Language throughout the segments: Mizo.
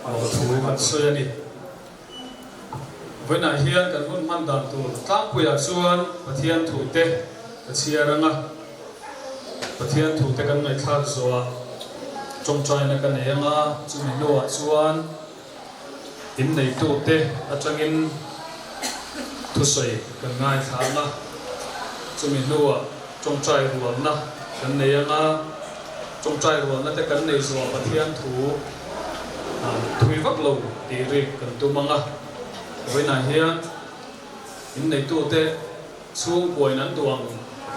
Lawmthu kan sawi a ni. Vawiinah hian kan hun hman dan tur tlangpuiah chuan Pathian thute ka chhiar ang a, Pathian thute kan ngaihthlak zawhah tawngtaina ka nei ang a, chumi hnuah chuan inneitute atangin thusawi kan ngaithla ang a, chumi hnuah tawngtai rualna kan nei ang a, tawngtai rualna te kan nei zawhah Pathian thu thui vak lo tih rik kan tum ang a, vawiinah hian inneitute chhungkuain an duh ang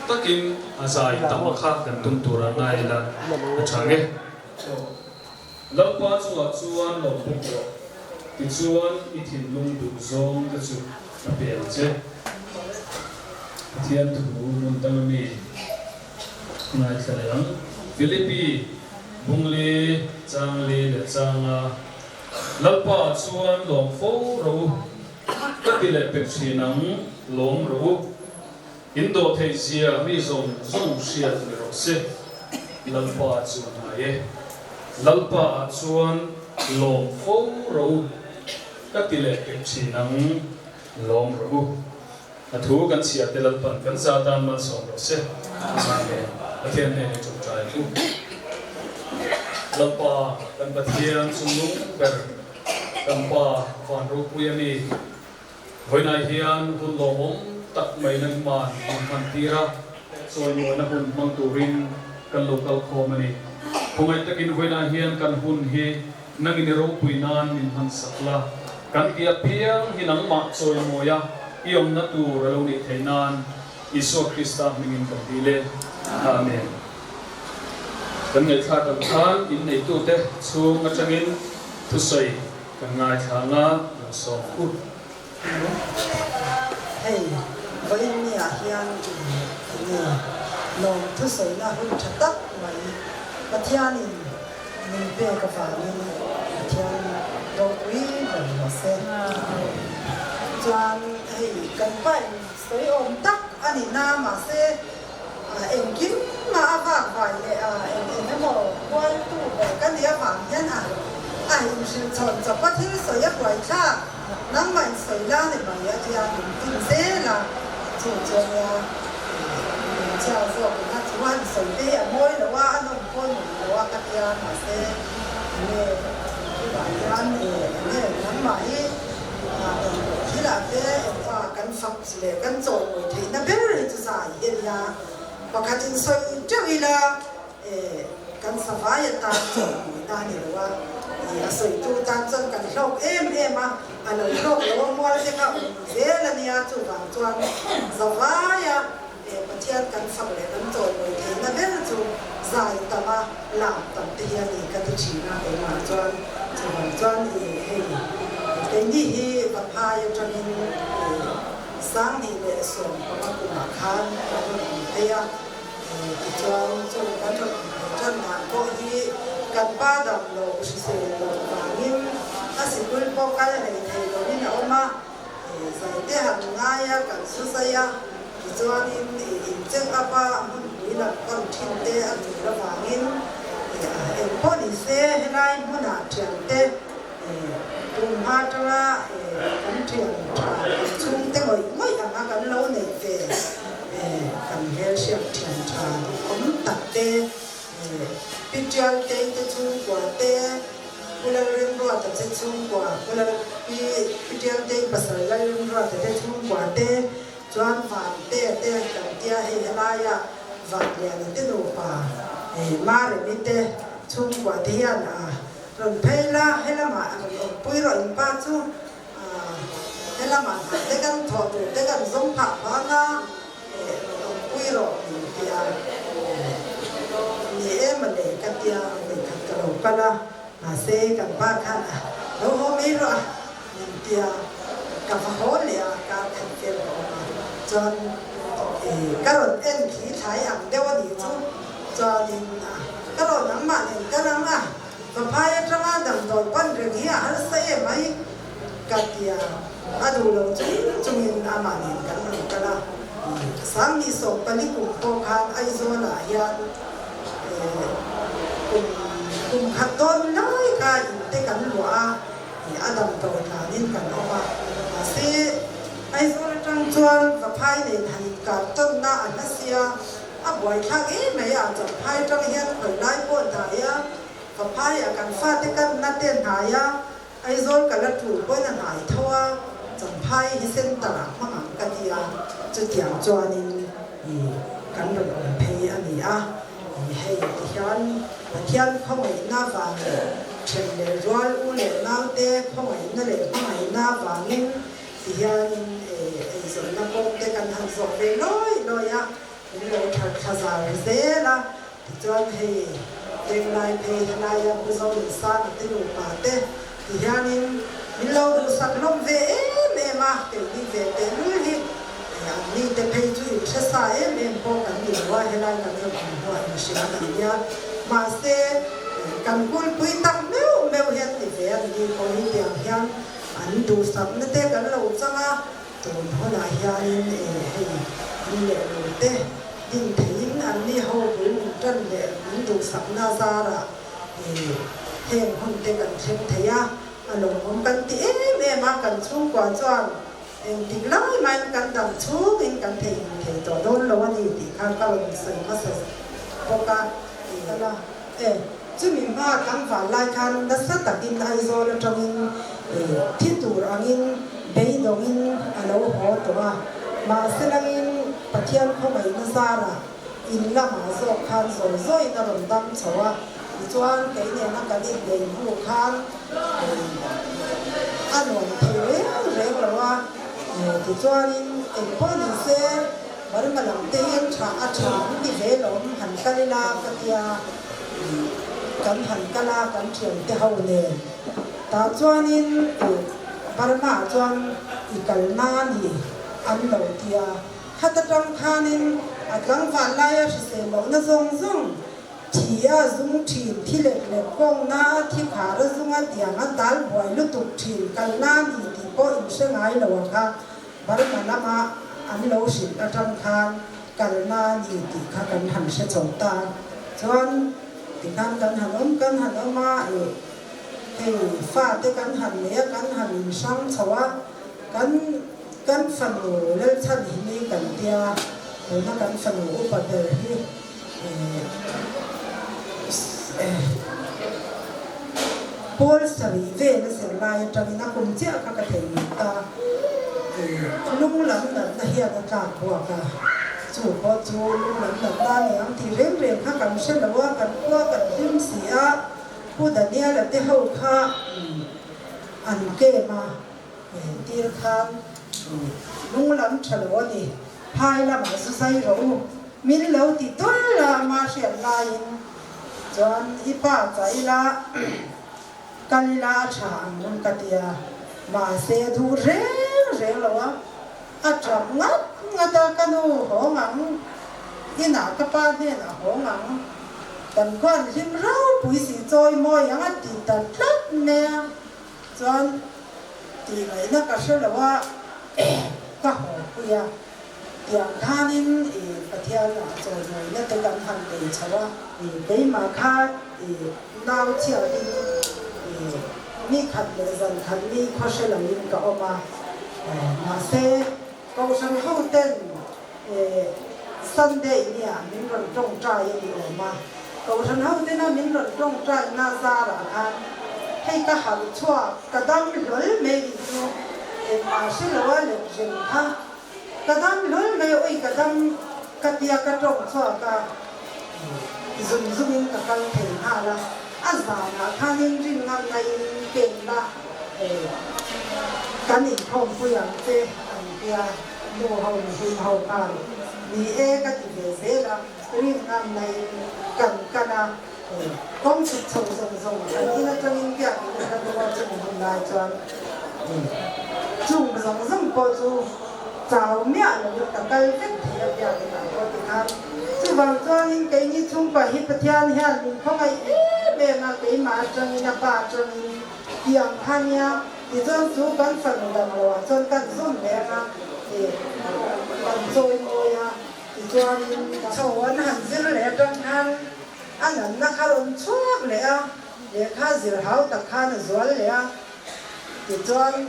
takin a zai tam a kha kan tum tur a ngai ila a tha nge. Lalpa chungah chuan lo bawk rawh, tichuan i thinlung duh zawng te chu a pe ang che. Pathian thu hmun dang ami ngaithla leh ang. Philippi Bungli, Changli leh Changa, Lalpa chuan lawm fo rawh u, ka ti leh pek thin ang, lawm rawh u. In dawh theih zia mi zawng zawng hriat ni rawh se, Lalpa chu a hnai e. Lalpa ah chuan lawm fo rawh u, ka ti leh pek thin ang, lawm rawh u. A thu kan chhiar te Lalpan kan za tan malsawm rawh se. Amen. Pathian hnenah i tawngtai ang u. Lalpa kan Pathian chungnung ber, kan Pa van ropui a mi. Vawiinah hian hun lawmawm tak mai nangman min hman tir a, chawimawina hun hmang turin kan lo kal khawm a ni. Khawngaih takin vawiinah hian kan hun hi nangin i ropui nan min hman sak la, kan ti apiang hi nangmah chawimawia i awmna tur a lo nih theih nan Isua Krista hmingin kan dil e. Amen. Kan ngaihthlak ang khan inneitute chhung atangin thusawi Kan ngaithla anga kan sawm u. Hei, vawiin ni ah hian enge lawm thusawina hun tha tak mai Pathianin min pek avangin Pathian ropui ber rawh se. Chuan hei kan pain sawi awm tak a ni na mahse Engkim mah a vak vai leh a eng eng emaw kualtu ber ka nih avang hian a a inhrilh chhawn chawp a thil sawi a buai thlak nangmah in sawi la ni mai a tia min tin zel a, chu chu a nia hmeichhia zawk in a chu a han sawi te hi a mawi lo a, a nawm pawh a nuam lo a ka tia mahse enge chuvah hian enge nangmah hi Thilah te engva kan fak leh kan chawimawi theihna ber hi chu zai hi a nia. Pakhatin sawi teuh ila kan savai atan chawimawina a ni lo a, a sawitu tan chuan kan hlawk em em a, a lo hlawk lo a mual te kha awm zel a nia, chuvang chuan zavaia Pathian kan fak leh kan chawimawi theihna ber chu zai tam a, lam tam te hi a ni ka ti thin a, keimah chuan chuvang chuan i hei keini hi Vaphai atangin i 2015 kumah khan kan rawn awm phei a, tichuan chung kan rawn awm phei tan dan pawh hi kan pa dam lo hrisel loh vangin a sikul pawh kal hlei thei loin a awm a. Zaite han ngai a, kan su zai a, tichuanin incheng up a hmunpui lam pan thin te a tul avangin eng pawh ni se helai hmunah thiante tumhma atanga kan thian tha kan chhungte ngawih ngawih anga kan lo neih ve kan hmelhriat thian tha awm tak te Pi Tialtei te chhungkua te Pu Lalremruata che chhungkua, Pu Lal Pi Pi Tialtei pasal Lalremruata te chhungkua te chuan Van te te kan tia hei helaia Vanliana te nupa Maremi te chhungkua te hian a rawn phei la, helamah rawn awmpui rawh in pa chu helamah hna te kan thawh tur te kan zawng phah vang a rawn awmpui rawh min tia ni em a lei ka tia vawikhat ka lo kal a mahse kan pa khan a lo haw mai rawh a min tia ka va haw leh a kar khat vel ka awm a chuan ka rawn en khi thlai ang deuh a nih chu chuanin ka rawn ang mah nen ka rang a Vaphai atanga damdawi pan reng hi a harsa em mai ka tia a duh lo chung chungin amah nen kan rawn kal a. 2014 kum pawh khan Aizawlah hian kum kum khat dawn lai kha inte kan luah a. a damdawi tlanin kan awm a, mahse Aizawl atang chuan Vaphai nen han inkar tawnna a hla sia, a buaithlak em mai a, Champhai atang hian khawi lai pawh hnai a, Vaphaiah kan fate kanna te hnai a, Aizawl ka la tul pawhin a hnai tho a, Champhai hi center ah hmang ang ka ti a, chutiang chuanin kan rawn awm phei a ni a, hei tihian Pathian khawngaihna vang leh then leh rual u leh naute khawngaihna leh hmangaihna vangin tihianin eizawnna kawng te kan han zawh ve lawi lawi a, min lo that thla zar zel a. Tichuan hei Venglai phei helaia Pu Zonunsanga te nupa te ti hianin min lo duhsak hlawm ve em em a, keini ve tehlul hi an ni te phei chu in hre sa em em pawh kan ni lo a, helai kan rawn awm hnuah in hria a ni nia. Mahse kan kulpui tak meuh meuh hian ti ve an ni pawh hi tiang hian an duhsakna te kan lo chang a, Tun hunah hianin hei an leh lo te din theiin an ni ho bul min tan leh min duhsakna zarah heng hun te kan thleng thei a, a lawmawm kan ti em em a, kan chhungkua chuan engtik lai mahin kan dam chhungin kan theihnghilh thei tawh dawn lo a ni tih kha ka rawn sawi hmasa bawk a. E, chumi hma tlangval lai khan nasa takin Aizawl atangin thi tur angin beidawngin a lo haw tawh a, mahse langin Pathian khawngaihna zarah in lamah zawk khan zawi zawiin a rawn dam chho a, tichuan kei nena kan inlei hnu khan a nuam thei reng reng lo a, tichuanin engpawh ni se, Burma lam te hian tha a tha an ti ve lawm han kal ila ka tia kan han kal a kan thian te ho nen tah chuanin ih Burma ah chuan i kal na ni an lo tia khata tang khanin a tlangval laia hrisel lohna zawng zawng thi a zung thin thi lek lek kawng na a thi khar a zung a tiang a tal buai lutuk thin kal na ni tih pawh in hre ngai lo ang kha. Burma lama an lo hrilh atang khan kalna a ni tih kha kan han hre chho ta. Chuan tikhan kan han awm kan han awm a, ih hei fate kan han nei a, kan han inhrang chho a, kan kan fanu Lalchhan hi ni kan tia, tuna kan fanu upa ber hi ih Pawl sarih vel a zir lai atangin a kum chiah kha ka theihnghilh ta. Lung lam natna hian a tlak buak a, chu pawh chu lung lam natna a ni ang tih reng reng kha kan hre lo a, kan khua kan hlim si a, Pu Daniel-a te ho kha an kem a, tir khan lung lam tha lo a ni, phai lamah zu zai rawh u, min lo ti tawl a, ama hriat laiin chuan i pa chah ila. Kal ila a tha ang reng ka ti a, mahse a duh reng reng lo a, a tap ngat ngat a, ka nu hawng ang, inah ka pa hnenah hawng ang, kan khuan hlim ropui si chawi mawi ang a ti ta tlat mai a, chuan tih ngaihna ka hre lo a, ka haw pui a, tiang khanin i Pathian ah chawimawina te kan han nei chho a, keimah kha i Nau chhiatin ni khat leh zan khat ni khaw hre loin ka awm a, mahse Kohhran hoten Sunday nia min rawn tawngtai a ni awm a, Kohhran hotena min rawn tawngtaina zarah khan hei ka harh chhuak ka dam hlawl mai nih chu engmah hre lo a let reng kha Ka dam hlawl mai ui ka dam ka tia ka tawng chhuak a, zum zumin ka kal thei nghal a, a zanah khanin rin ngamna in pen la kan inkhawmpui ang che an tia nu ho mihlim ho khan ni e ka ti ve zel a, rin ngamna in kan kal a, kawng chhuk chho zawng zawng kan in atangin biakin a hla deuh a chumi hun lai chuan Chung zawng zawng pawh chu chau miah lovin ka kal vek thei a biakin ah pawh tikhan. Chuvang chuanin keini chhungkua hi Pathian hian min khawngaih em em a, keimah atangin a pa atangin tih ang kha nia. Tichuan chu kan fanu dang lo ah chuan kan zawm leh anga tih kan chawi mawi a. Tichuanin chho an han zir leh atang khan a nanna kha rawn chhuak leh a, lehkha zir hau tak khan a zual leh a. Tichuan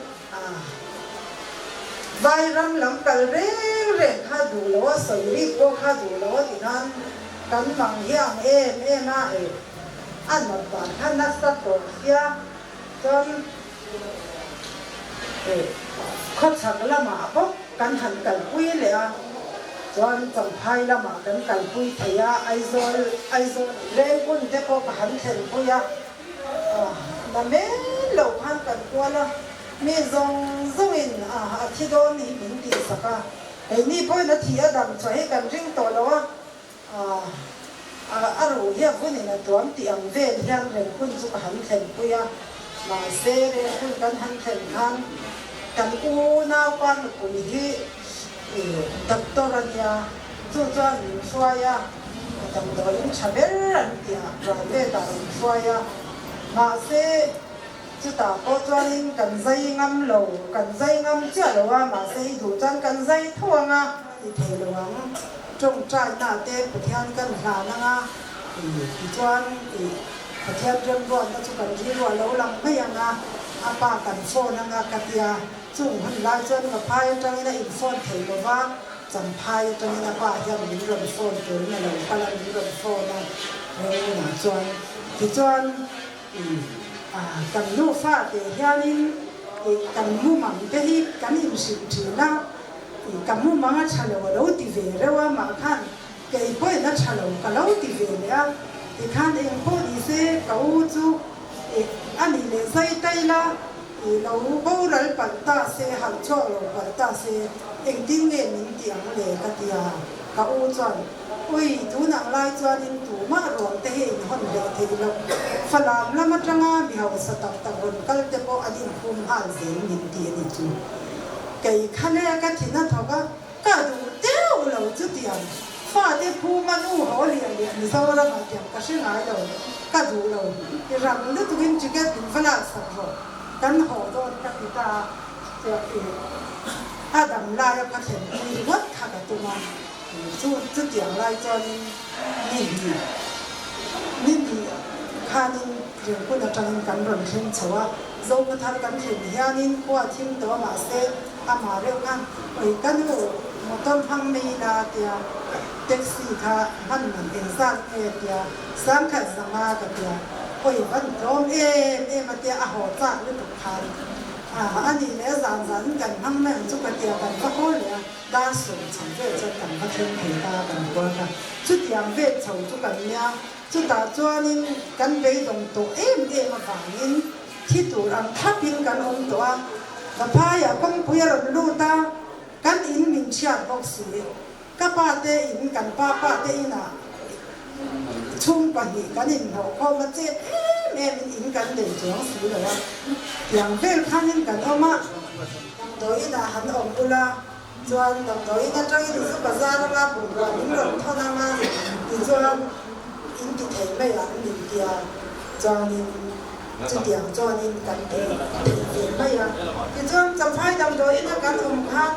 vai ram lam kal reng reng kha duh lo a, sawi rik pawh kha duh lo a ti khan kan mang hi ang em em a, a nat dan kha nasa tawh sia chuan khawchhak lamah bawk kan han kalpui leh a, chuan Champhai lamah kan kalpui thei a, Aizawl Aizawl Rengkun te pawh ka han thlenpui a. Na men lo khan kan kual a, mi zawng zawngin a thi dawn hi min tihsak a, keini pawhin a thi a dam chhuah hi kan ring tawh lo a, a ruh hi a vunin a tuam tih ang vel hian Rengkun chu ka han thlenpui a, mahse Rengkun kan han thlen khan kan unaupa nupui hi doctor a nia, chu chuan min hruai a. Damdawiin tha ber an ti a, private ah an hruai a, mahse chutah pawh chuanin kan zai ngam lo, kan zai ngam chiah lo a, mahse i duh chuan kan zai tho ang a, i thei lo ang, tawngtaina te Pathian kan hlan ang a, tichuan i Pathian remruatna chu kan rilru a lo lang mai ang a, a pa kan phone ang a ka tia, chung hun lai chuan ka phai atangin a in phone thei lo va. Champhai atangin a pa hian min rawn phone turin a lo kal a, min rawn phone a, Renguna chuan tichuan kan nufa teh hianin kan mumang te hi kan inhrilh thin a, ka mumang a tha lo a lo ti ve reuh a, mah khan kei pawhin a tha lo ka lo ti ve leh a, tikhan eng pawh ni se ka u chu a nih leh zai tai la. I lo boral palh ta se, harh chhuak lo palh ta se, engtin nge min ti ang le? ka ti a. Ka u chuan, Ui, tunang lai chuanin tumah ruang te hi inhawn leh theih loh. Falam lam atanga mi hausa tak tak rawn kal te pawh an inkhum nghal zel min ti a ni chu. Kei kha le ka thin a thawk a, ka duh deuh lo chutiang. Fate phuma nu haw liah liah Mizoramah tiang ka hre ngai lo, ka duh lo. I rang lutukin ticket min va laksak rawh, kan haw dawn ka ti ta a, chuan i a dam laia ka thlen pui ringawt kha ka tum a, chu chutiang lai chuanin ni hnih ni hnih khanin Ringkun atangin kan rawn thleng chho a, Zokhawthar kan thlen hianin khua thim tawh a mahse amah reuh khan oi ka nu motor hmang mai ila tia taxi kha hman man engzat nge tia sangkhat zanga ka tia oi van tlawm em em a tia a haw chak lutuk khan a nih leh zan zan in kan hmang mai ang chu ka tia kan va haw leh a dar sawm chho vel chuan kan va thleng thei ta kan kual kha chutiang vel chho chu kan nia chutah chuanin kan beidawng tawh em em avangin Thi tur ang thlapin kan awm tawh a, Vaphaiah kawngpui a rawn lut a, kan in min chhiat bawk si. Ka pa te in, kan pa pa te inah chhung pahnih kan inhnawh khawm a, chet em em in in kan nei chuang si lo a, tiang vel khanin kan awm a. Damdawi inah han awm ula chuan damdawi in atangin i zu bazar anga bungrua min rawn thawn anga tichuan in ti thei mai ang min tia chuanin chutiang chuanin kan ti thei ve mai a. Tichuan Champhai damdawi ina kan awm khan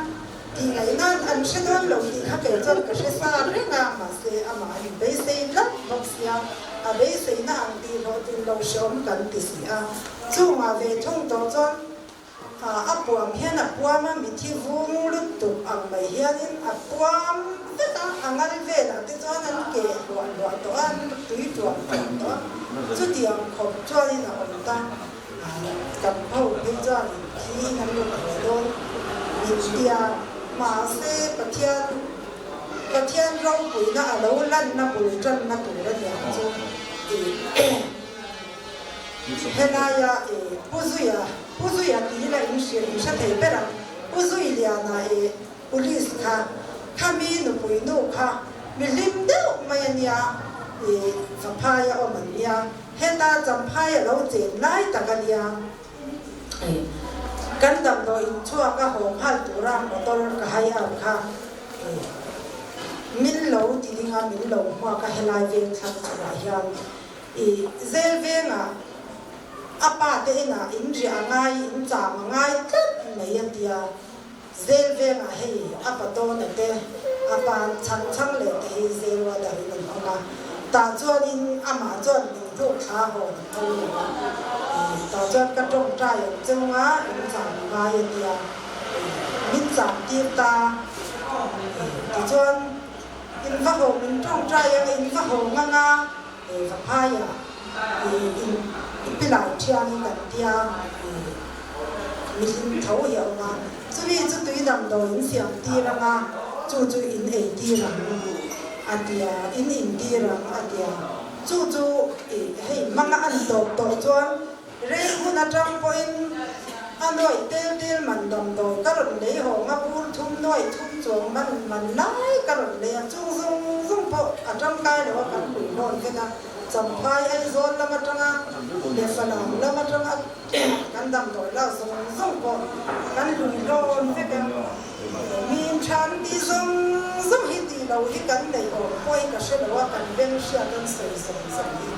tih ngaihna'n an hre dawn lo tih kha kei chuan ka hre sa reng a, mahse amah a inbeisei tlat bawk sia, a beiseina ang tih hlawhtlin lo hreawm kan ti si a. Chungah ve thung tawh chuan A puam hian a puam a, mithi vung lutuk ang mai hianin a puam vek a, a ngal velah te chuan an keh hluah hluah tawh a, an tui tuam tuam tawh a, chutiang khawp chuanin a awm ta. Kan ho phei chuanin thiin an rawn haw dawn min tia, mahse Pathian Pathian ropuina a lo lanna bul tanna tur a niang chu tih. Helaia e Pu Zuia, Pu Zuia tih ila in hrilh in hre thei ber ang, Pu Zui Liana e Police kha, kha mi nupui nu kha mi hlim deuh mai a nia, e Vaphai a awm an nia, heta Champhai a lo chen lai tak a nia, e kan damdawi in chhuak a haw nghal tura motor ka hai ang kha, e min lo ti ding a min lo hmuak a helai veng thlang chhuah hian. I zel vengah a pa te inah in riah a ngai, in cham a ngai tlat mai a tia. Zel vengah hei a pa tawna te, a pa chhang chhang leh te hi zel ruat darin an awm a. Tah chuanin amah chuan min. hnuk thla hawn a phal lo a, tah chuan ka tawngtai ang cheu a, in cham ngai a nia, min cham tir ta, tichuan in va haw min tawngtai ang, in va haw ngang a, va phai a, in i pi lai thian hi kan tia, mihlim tho hi a awm a, chumi chu tui damdawi in siam tir ang a, chu chu in ei tir ang a tia, in in tir ang a tia, chu chu hei hmanga an tawp tawh chuan rei hun atang pawhin a nuaih tel tel man damdawi ka rawn lei hawng a, bur thum nuaih thum chuang man man lai ka rawn lei a, chung zawng zawng pawh a tangkai lo a kan pui hlawn vek a. Champhai Aizawl lam atanga leh Falam lam atanga kan damdawi lak zawng zawng pawh kan hlui hlawn vek a, min than tih zawng zawng hi tih lo hi kan neih awm pawh hi ka hre lo a, kan beng hriat an sawi zawng zawng hi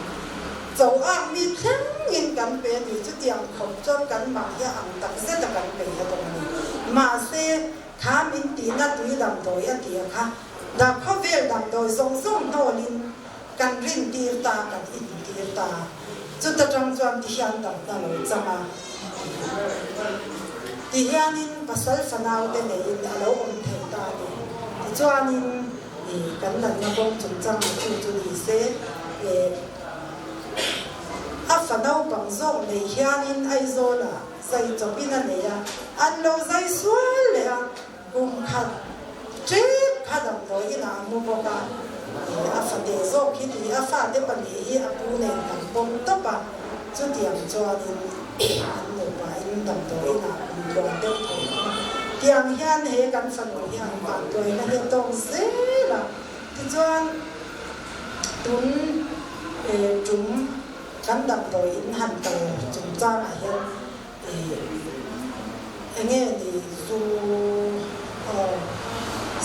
cho ak mi thlengin kan pe a ni, chutiang khawp chuan kan mah hi a ang tak zet a kan pe a tawng a ni. Mahse, kha min tihna tui damdawi a tih a kha, dah khawvel damdawi zawng zawng hnawlin Kan rintir ta, kan intir ta. Chuta tang chuan ti hian damna lo chang a. Ti hianin pasal fanau te neiin a lo awm thei ta a ni. Tichuanin i kan natna kawng chungchang a chu chu ni se, e a fa naupang zawk nei hianin Aizawlah zai chawpin a nei a, an lo zai sual leh a. Kum khat ṭep kha damdawi inah a mu bawk a, a fate zawk hi tih a fate pahnih hi a pu nen kan pawm tawp a, chutiang chuanin an nupa in damdawi inah kum tluan deuh tho a. Tiang hian he kan fanu hian vantuaina hi a tawng zel a, tichuan tun ṭum kan damdawi in han kal chungchangah hian Enge ni zu aw.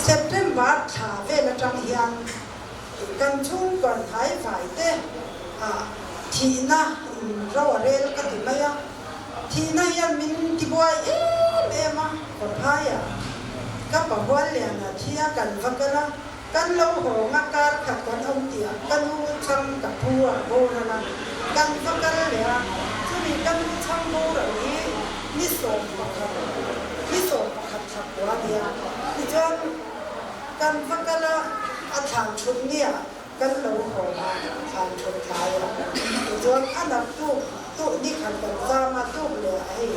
September thla vel atang hian kan chhungkaw hnai vai te ah thihna in ro a rel ka ti mai a, thihna hian min ti buai em em a, ka phai a, ka pahual lian a thi a kan va kal a, kan lo hawng a kar khat kan awm tih ah ka nu chhang ka pu a boral a, kan va kal leh a, chumi ka nu chhang boral hi ni 11, ni 11 thla kua a ni a, tichuan kan va kal a, a thlan thut nia kan lo hawng a, thlan thut tlai a, tichuan a nak tuk tuk ni khat kan zam a, tuk leh ah hei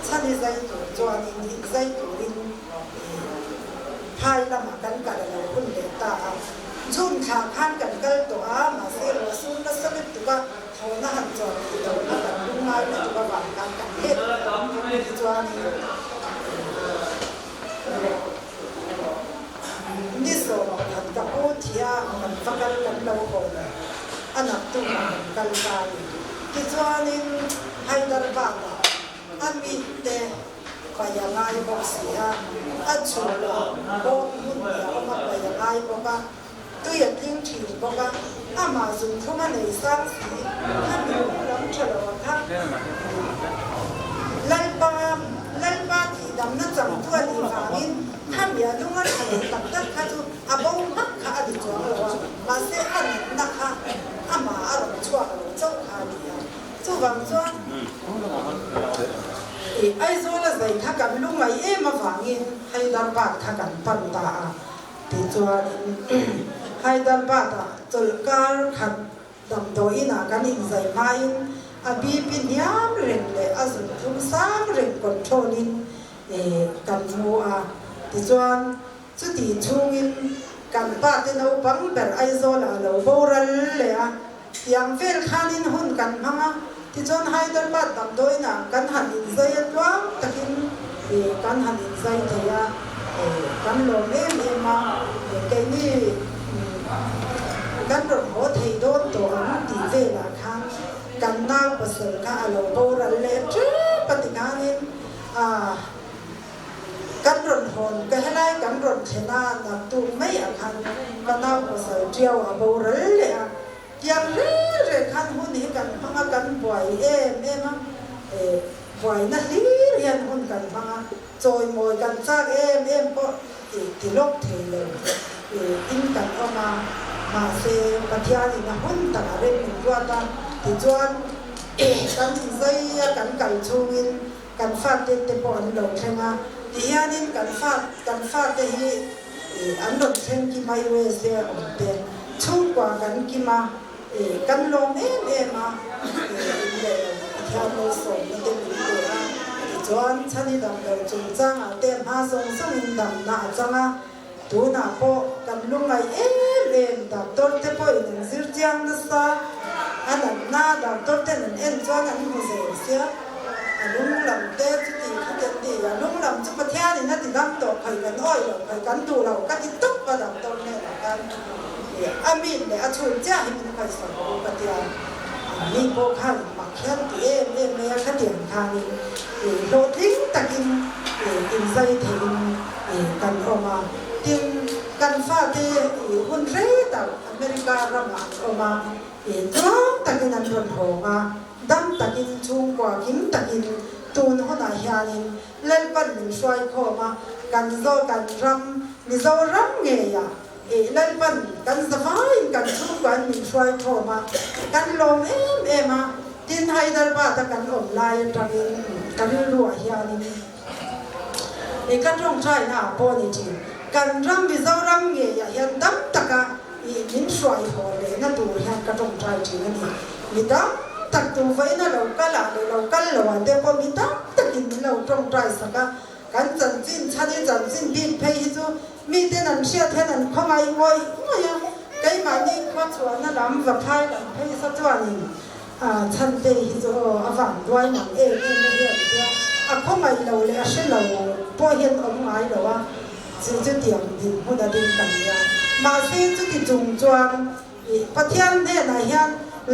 chhan i zai tur chuanin inzai turin Phai lamah kan kal a lo hun leh ta a, June thla khan kan kal tawh a, mahse ruahsur nasa lutuk a, thlawhna han chuan tih lo kha kan lungngai lutuk avang khan kan let leh a, tichuanin ni 11 ka pu thih a, kan va kal kan lo hawn a, naktukah kan kal ta a ni. Tichuanin Hyderabad-ah a mite Pai a ngai bawk si a, a chhungah bawk hmun hi a awm a, pai a ngai bawk a, tui a tling thin bawk a, amah zungthlum a nei sang si, a miung lam tha lo a kha. Lalpa, Lalpa tihdamna changtu a nih vangin khami a lung a tha lo tak tak kha chu a bo hmak kha a ni chuang lo a, mahse a natna kha amah a rawn chhuak lo chauh kha a ni a. Chuvang chuan i Aizawla zai kha kan lungngaih em avangin Hyderabad kha kan pan ta a tichuanin Hyderabad-ah chawlhkar khat damdawiin ah kan inzai hmain a BP hniam reng leh a zunthum sang reng control-in kan hmu a tichuan chuti chhungin kan pa te naupang ber Aizawlah a lo boral leh a. Tiang vel khanin hun kan hmang a, tichuan Hyderabad damdawiinah kan han inzai a tluang takin kan han inzai thei a, kan lawm em em a, keini kan rawn haw thei dawn tawh ang tih velah khan kan nau pasal kha a lo boral leh tep a tikhanin a. Kan rawn hawn ka helai kan rawn thlen a, naktuk mai ah khan ka nau pasal tiau a boral leh a, tiang reng reng khan hun hi kan hmang a, kan buai em em a, eh buaina hlir hian hun kan hmang a, chawimawi kan chak em em pawh eh ti lawk thei lo eh in kan awm a, mahse Pathianin a hun takah rem min ruat a. Tichuan kan inzai a kan kal chhungin kan fate te pawh an lo thleng a, tihianin kan fa kan fate hi an rawn thleng kim a USA a awm te chhungkua kan kim a, kan lawm em em a, in leh lo Pathian malsawmna te min pe a, tichuan chhani damlo chungchangah te hma zawng zawngin damna a chang a. Tunah pawh kan lungngaih em em, doctor te pawhin an zir chiang nasa, a natna doctor ten an en chuan an hmu zel sia, a lung lam te chuti kha te an ti, a lung lam chu Pathianin a ti dam tawh khawi kan awih lo, khawi kan duh lo ka ti tawp a doctor hnenah khan a mit leh a chhun chiah hi min khawisak rawh u ka tia, anni pawh khan mak hian ti em em mai a khatiang khanin hlawhtling takin inzai theihin kan awm a, tin, kan fate hun rei tak America ramah an awm a, tluang takin an rawn hawng a, dam takin, chhungkua kim takin tun hunah hianin Lalpan min hruai khawm a, kan zo kan ram Mizoram ngeiah Lalpan kan zavaiin kan chhungkuain min hruai khawm a, kan lawm em em a, tin Hyderabad a kan awm lai atangin ka rilruah hianin I ka tawngtaina ah pawh ni thin. Kan ram Mizoram ngeiah hian dam taka i min hruai haw lehna tur hian ka tawngtai thin a ni. Mi dam tak tu vawiina lo kal ah leh lo kal lo ah te pawh mi dam takin min lo tawngtai sak a. Kan chanchin chhan i chanchin bik phei hi chu miten an hriat hian an khawngaih ngawih ngawih a. Keimahni khua chhuahna lam va phai lam phei sa chuanin Chhante hi chu aw a vang duai mang em em na hian tia a khawngaih lo leh a hre lo pawh hian awm ngai lo a, chu chutiang dinhmun a ding ka nia. Mahse chuti chung chuan ih Pathian hnenah hian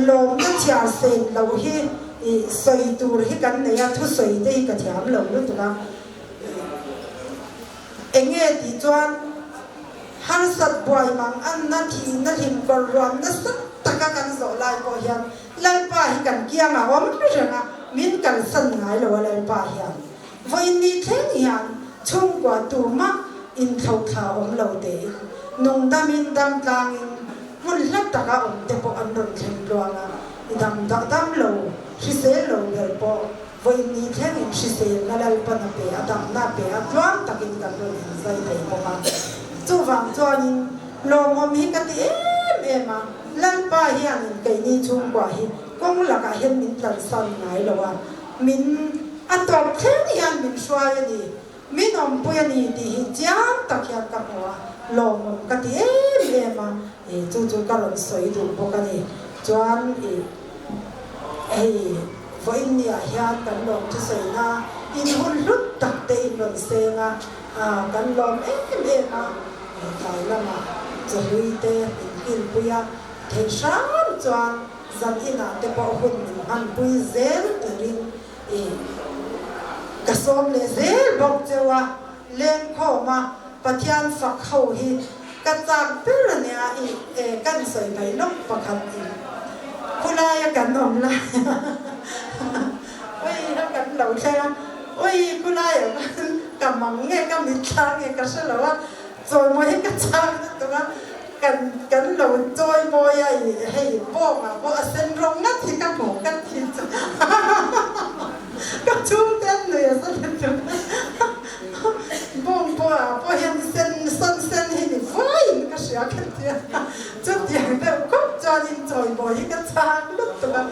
lawmna chhiar sen lo hi ih sawi tur hi kan nei a, thusawi te hi ka thiam lo lutuk a. Eng nge tih chuan harsat buai mang anna thihna hlim kawr ruam nasa taka kan zawh lai pawh hian Lalpa hi kan kiangah awm reng a, min kalsan ngai lo a Lalpa hian vawiin thleng hian chhungkua tumah inthlauthla awm lo tein nungdamin damtlangin hmun hla taka awm te pawh an rawn thleng tluang a, i dam dam lo hrisel lo ber pawh Vawiin ni thlengin hriselna Lalpan a pe a, damna a pe a, tluang takin kan rawn inzai thei bawk a. Chuvang chuanin lawmawm hi ka ti em em a, Lalpa hianin keini chhungkua hi kawng lakah hian min tlansan ngai lo a, min a tawp thleng hian min hruai a ni, min awmpui a ni tih hi chiang tak hian ka hmu a, lawmawm ka ti em em a, chu chu ka rawn sawi duh bawk a ni. Chuan ih hei. Vawiin niah hian kan lawm thusawiina in hun hlut tak te in rawn seng a, kan lawm em em a, tlai lamah chawhlui te min kilpui a, theih hram chuan zan inah te pawh hun min hmanpui zel turin i ka sawm leh zel bawk cheu a, lengkhawm a Pathian fak ho hi ka chak ber a nia i e kan sawi mai lawk pakhat in khulaia kan awm lai a ui a kan lo thleng a ui khulaia khan ka mang nge ka mitthla nge ka hre lo a chawimawi hi ka chak lutuk a kan kan lo chawimawi a i hei bawngah pawh a sen rawng ngat hi ka hmuh ka ti chu ka chhungte an nui a sa lutuk. Bawng pawh ah pawh hian sen sawn sen hi ni vuaiin ka hria ka ti a, chutiang deuh khawp chuan in chawimawi hi ka chak lutuk a,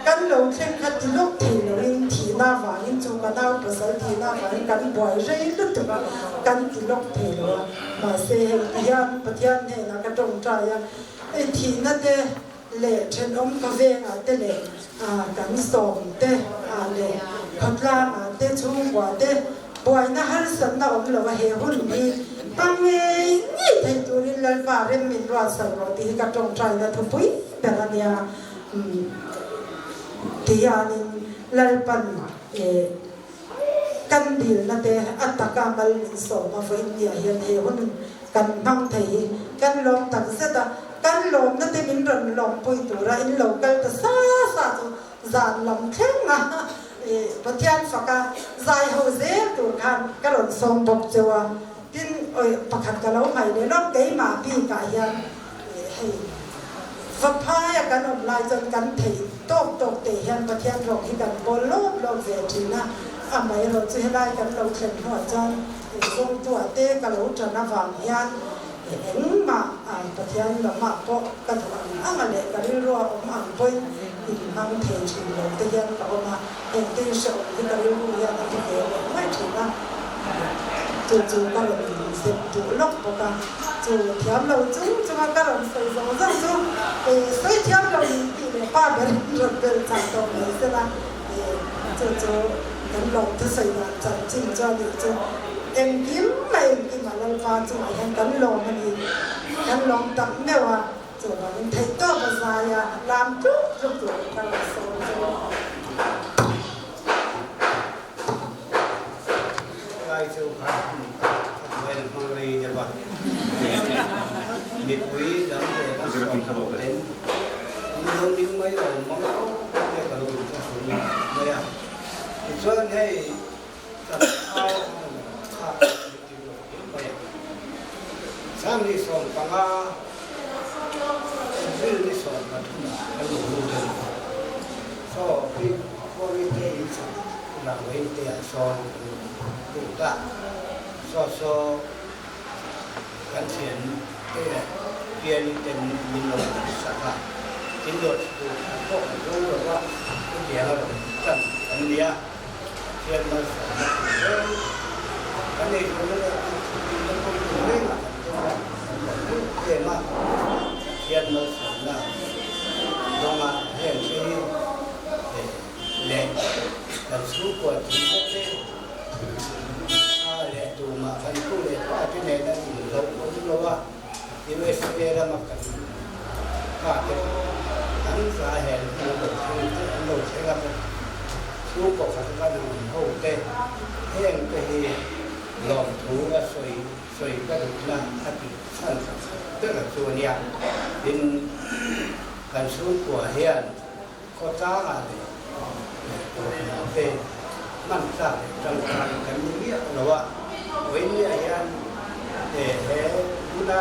kan lo thleng kha ti lawk thei loin thihna avangin chu ka nau pasal thihna avangin kan buai rei lutuk a, kan ti lawk thei lo a, mahse hei ti hian Pathian hnenah ka tawngtai a, hei thihna te leh thenawm khawvengah te leh kan sawm te ah leh khawtlangah te chhungkua te buaina harsatna awm lo a he hun hi hmang ngei ngei thei turin Lalpa rem min ruatsak rawh tih hi ka tawngtaina thupui ber a nia ti hianin Lalpan kan dilna te a taka mal min sawm a vawiin niah hian he hun Kan hmang thei hi kan lawm tak zet a, kan lawmna te min rawn lawmpui tura in lo kal ta sa sa chu zan lam thleng a Pathian faka zai ho zel tur khan ka rawn sawm bawk cheu a, tin awi pakhat ka lo hmaih leh lawk keimah bikah hian hei Vaphaia kan awm lai chuan kan thei. tawk tawk te hian Pathian rawng hi kan bawl lawp lawp ve thin a, amaherawh chu helai kan lo thlen hnuah chuan zawngtuah te ka lo tan avang hian engmah Pathian lamah pawh ka duh ang ang a leh ka rilrua awm ang pawhin inhmang thei thin lo te hian ka awm a, engtin hrehawm hi ka rilru hian a hmu ve leh mai thin a, chu chu ka rawn zep duh lawk bawk a. Chu thiam lo chung chunga ka rawn sawi zawng zawng chu sawi thiam lo in tih leh pa ber in rawn belh chah tawh mai sela chu chu kan lawm thusawi dan chanchin chu a nih chu engkim mai engkim a Lalpa chungah hian kan lawm a ni kan lawm tak meuh a chuvangin theihtawp a zai a lam tluk tluk tur ka rawn sawi chu. Lai chu kha a hnuai la hmang rei deuh a, mipui dang leh a sawm ho ten an lo ning mai lo mang lo te ka lo inthlahrung mai a. Tichuan hei kan au kha a zirtir lo hle mai a, Sangni 15 April ni 13 ah kan lo lut a ni. Saw khuami te in chak Rangvain te ah sawn kan lut a, saw saw kan thian te piani ten min lo sak a, in dawt tur khat pawh kan zo lo va, chutiang a rawn tan kan nia. Pathian malsawmna tur reng kan ei zawhna leh kan thutdinna pawh tur rengah kan tum a, kan lawm em em a. Pathian malsawmna dawngah heng te hi leh kan chhungkua thihna te a leh tumah kan tu leh pa te nena inhlauh awm lo a, USA lama kan pa te an za hel hun an lo thleng te an lo thleng a bawk. Chhungkaw khat kan ang ho te heng te hi lawmthu a sawi sawi ka duhna a tih chhan pakhat ber chu a nia. Tin, kan chhungkua hian khawtlangah leh kohhranah te hman tlak leh tangkai kan ni miah lo a, vawinia hian he huna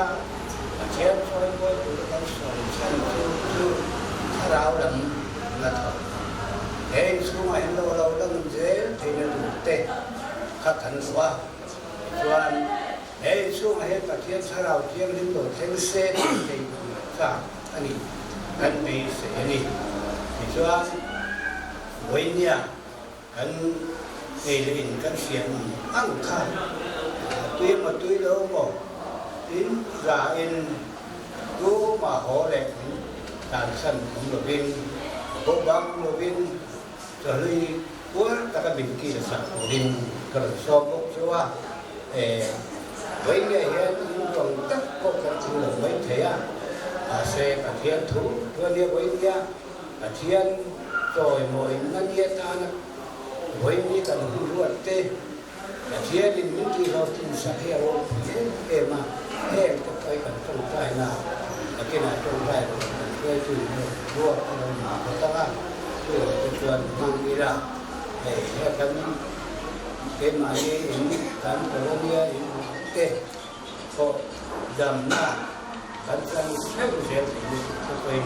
Pathian chawimawi tura kan sawi chhan chu chu thlarau lam la thawk he inchhungah hian lo lo lang zel theihna tur te kha kan duh a, tichuan he inchhungah hian Pathian thlarau thianghlim lo thleng se tih theih chak a ni, kan beisei a ni. Tichuan vawinia kan ei leh in kan siam ang ang kha tui emaw tui lo emaw in za in tumah haw leh min tlansan awm lovin bo bang lovin chawhlui puar taka min kil sak turin ka rawn sawm bawk chu a. Vawinia hian in ruang tak pawh kan thing lo mai thei a, mahse Pathian thu thu a nia vawinia Pathian chawimawi na nia tana vawinia kan hun ruat te Pathianin min tihhlawhtlin sak hi a ropui em em a, heng te pawh hi kan tawngtaina nakinah tawngtai lo kan hruaitu in rawn ruat a lo ni phawt ang a, chuvang te chuan hmang ila hei he kan keimahni in kan Polonia in te pawh damna kan tlang theuh zel thei ni te pawhin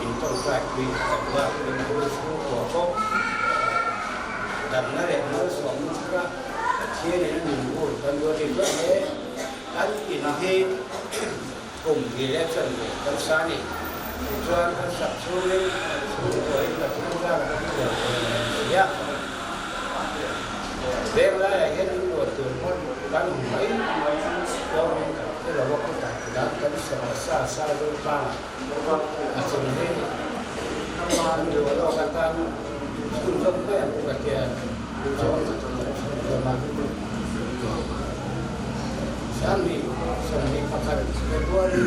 in tawngtai pui a duh a, in bul chhungkua pawh damna leh malsawmna thara Pathianin a min bur kan duat in chuan he kan in hi kum hnih leh chanve kan sa a ni. Tichuan kan sak chhungin kan chhungkua in Pathian zar kan tuar ve mai si a. Veng laiah hian in luah tur hmawt kan hmu mai mai pawhin kan hre lo a, khutah dan kan sawm a sa sa zo tlang a chung hi an duh lawk atan chhunzawm mai ang ka tia chuan ka chhunzawm a. 21 February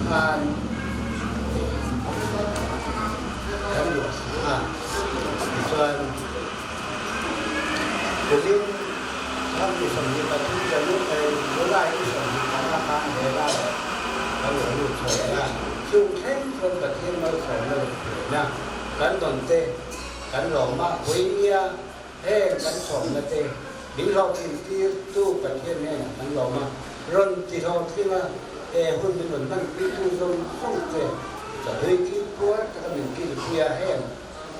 khan kan luah a, tichuan kumin 23 January July ni 25 khan he laiah kan lo lut chho a, chung thleng chuan Pathian malsawmna leh hruaina kan dawn te kan lawm a, vawinia heng kan sawmna te min hlawhtlin tir tu Pathian hnenah kan lawm a, rawn ti hlawhtling a, he hun min rawn hmanpui tu zawng zawng te chahlui kip. puar taka min kilpui a, heng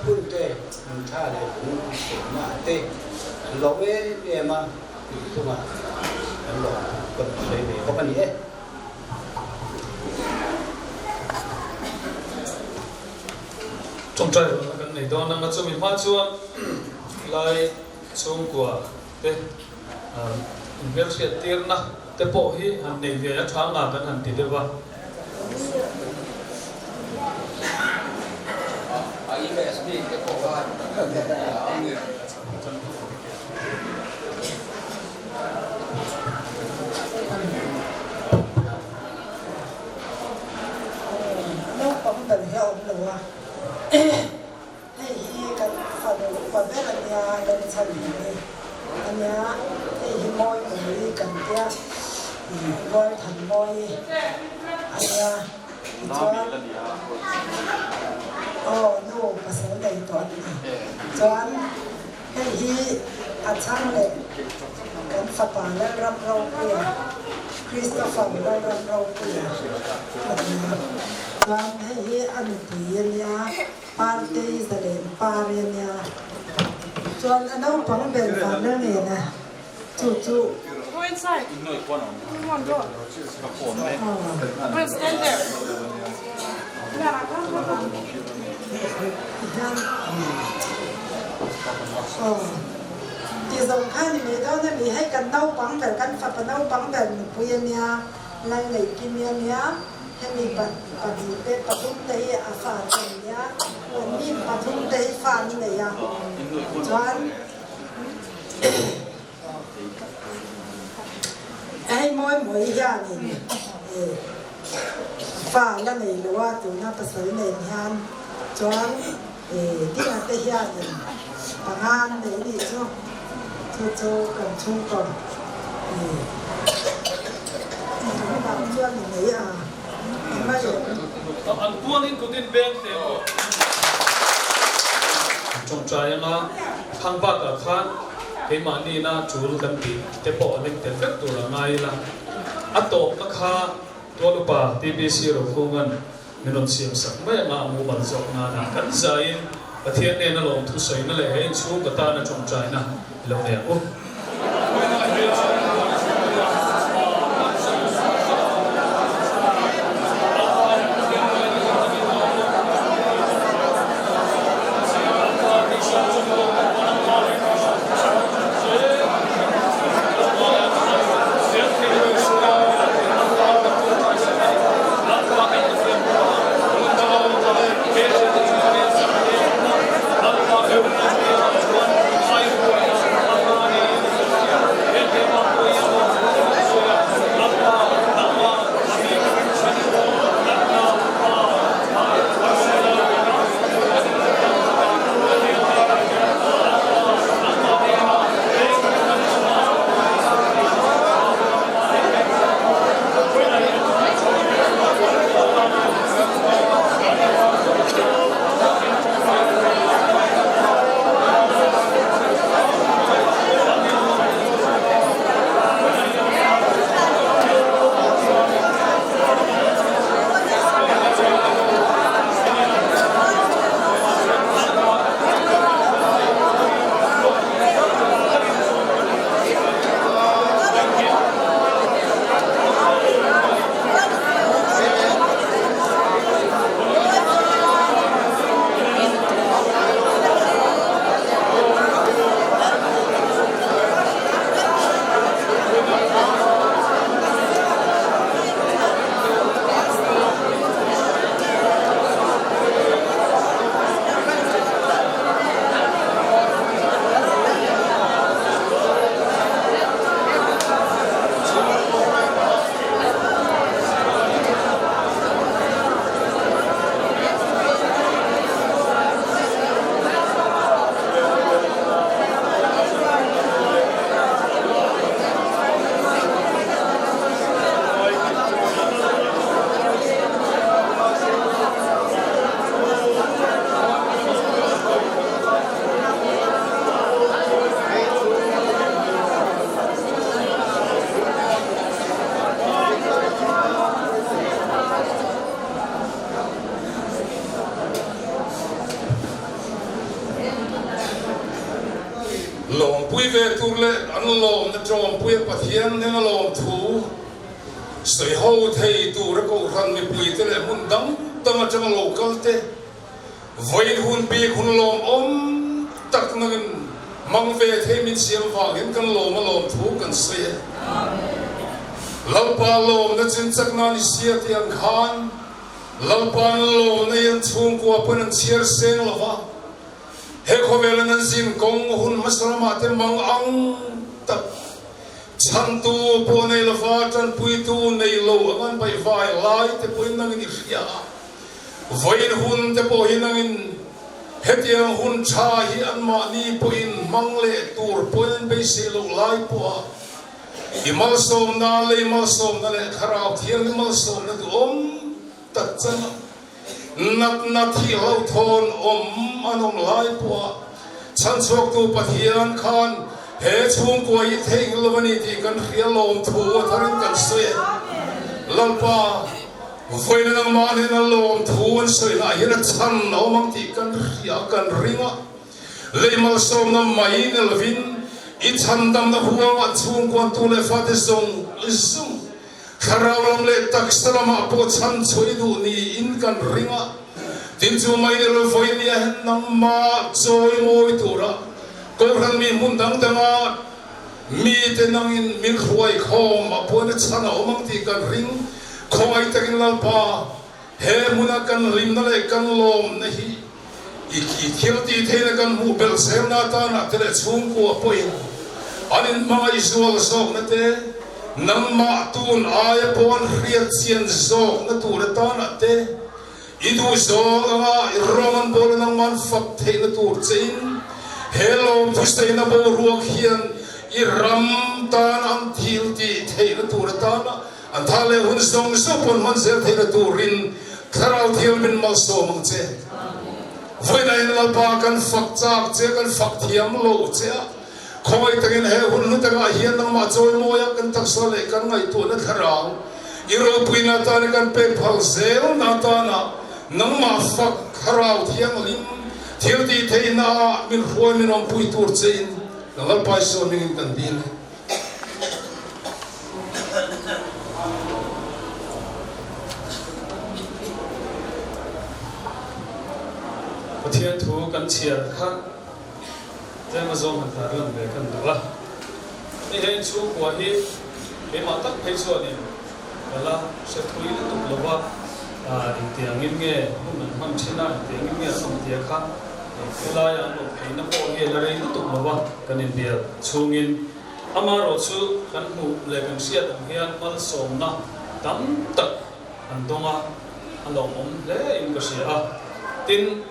hun te min tha leh lung sehna te kan lawm em em a, tih chungah kan lawm ka rawn sawi ve bawk a ni e. Tawngtai rualna kan nei dawn ang a, chumi hma chuan lai chhungkua te inhmelhriat tirna te pawh hi han nei ve a tha nga kan han ti deuh a. Naupang ber hi a awm lo a, hei hi kan fanu upa ber a nia, Lalchhan hi a nia, hei hi Mawi Mawi kan tia, Rualthan Mawi a nia, tichuan aw nu pasal nei tawh a ni, chuan hei hi a chhang leh kan fapa Lalram Ropuia, Christopher Lalram Ropuia a ni a, chuan hei hi a nupui a nia, Partei Zalen Pari a nia, chuan a naupang ber Vanlalnena chu chu Aw. Ti zawng kha ni mai dawn a mi, hei kan naupang ber, kan fapa naupang ber nupui a nia, Lalneihkimi a nia, hemi pahnih te pathum te hi a fa te an nia, an mi pathum te hi fa an nei a, chuan hei mawi mawi hianin fa la nei lo a, tuna pasal nen hian chuan. Dinga te hianin panga an nei nih chu, chu chu kan chhungkaw tih chuan i nei a ni mai em? An puangin kutin beng teh maw? Tawngtai anga thang bakah khan keimahni-na tul kan tih te pawh a leng tel vek tur a ngai ila, a tawpna kha Tualupa TBC Rokhunga'n Min rawn siam sak mai anga a mumal zawk nana kan zaiin Pathian nena lawmthu sawina leh he inchhung ka tana tawngtaina i lo nei ang u. Lawmpui ve tur leh an lawmna tawmpuia Pathian nena lawmthu sawi ho thei tura kohhran mipuite leh hmun dang dang atanga lo kal te vawiin hun bik hun lawmawm tak nangin hmang ve thei min siam vangin kan lawm a lawmthu kan sawi e. Lalpa lawmna chinchakna ni sia tih ang khan Lalpa'n lawmna hi an chhungkua pawn an chhiar seng lo va, he khawvela nan zin kawng hun hmasa lamah te mang ang tak chhantu pawh nei lo va, tanpuitu nei lo ang an baihvai lai te pawhin nangin i hria a, vawiin hun te pawh hi nangin hetiang hun tha hi anmahni pawhin hmang leh tur pawhin an beisei loh lai pawha I malsawmna, lei malsawmna leh Thlarau Thianghlim malsawmna duhawm tak changa natna thih hlauhthawn awm an awm lai pawha chhanchhuaktu Pathian khan he chhungkua hi theihnghilh lo a ni tih kan hria lawm thu a tharin kan sawi e. Lalpa, vawiin nangmah hnena lawm thu an sawi lah hian a chhan a awm ang tih kan hria, kan ring a. Lei malsawmna mai ni lovin i chhandamna huangah chhungkuantu leh fate zawng zawng, thlarau lam leh taksa lamah pawh chhan chhuah i duh niin kan ring a. Tin chu mai ni lo vawinia hian nangmah chawi mawi tura Kohhran mi hmun dang danga mite nangin min hruai khawm a puan a chhan a awm ang tih kan ring. Khawngaih takin Lalpa, he hmuna kan hlimna leh kan lawmna hi I thil tih theihna kan hmuh belh zelna atana te leh chhungkua pawhin an inhmangaih zual zawkna te, nangmah tun aia pawh an hriat chian zawkna tur atana te, i duh zawng anga i rawng an bawla nangmah an fak theihna tur chein he lawmthusaina boruak hian i ram tan an thil tih theihna tur atana An tha leh hun zawng zawng pawn hman zel theihna turin Thlarau Thianghlim min malsawm ang che. Vawiinah hian Lalpa kan fak chak che, kan fak thiam lo che a, khawngaih takin he hun hlu takah hian nangmah chawimawia kan taksa leh kan ngaihtuahna Thlarau i ropuina atana kan pek phal zelna atana nangmah fak Thlarau Thianghlim thil tih theihna ah min hruai min awmpui tur chein Lalpa Isua hmingin kan dil e. Pathian thu kan chhiar kha tlem azawng han tar lan ve kan duh a. Ni hei chhungkua hi keimah tak phei chuanin ka la hre thui lutuk lo va, engtiangin nge hun an hman thin a, engtiangin nge an awm tia kha helaia an awm pheina pawh hi a la rei lutuk lo va kan inbial chhungin. Amaherawhchu kan hmuh leh kan hriat ang hian malsawmna tam tak an dawng a, a lawmawm hle in ka hria a. Tin,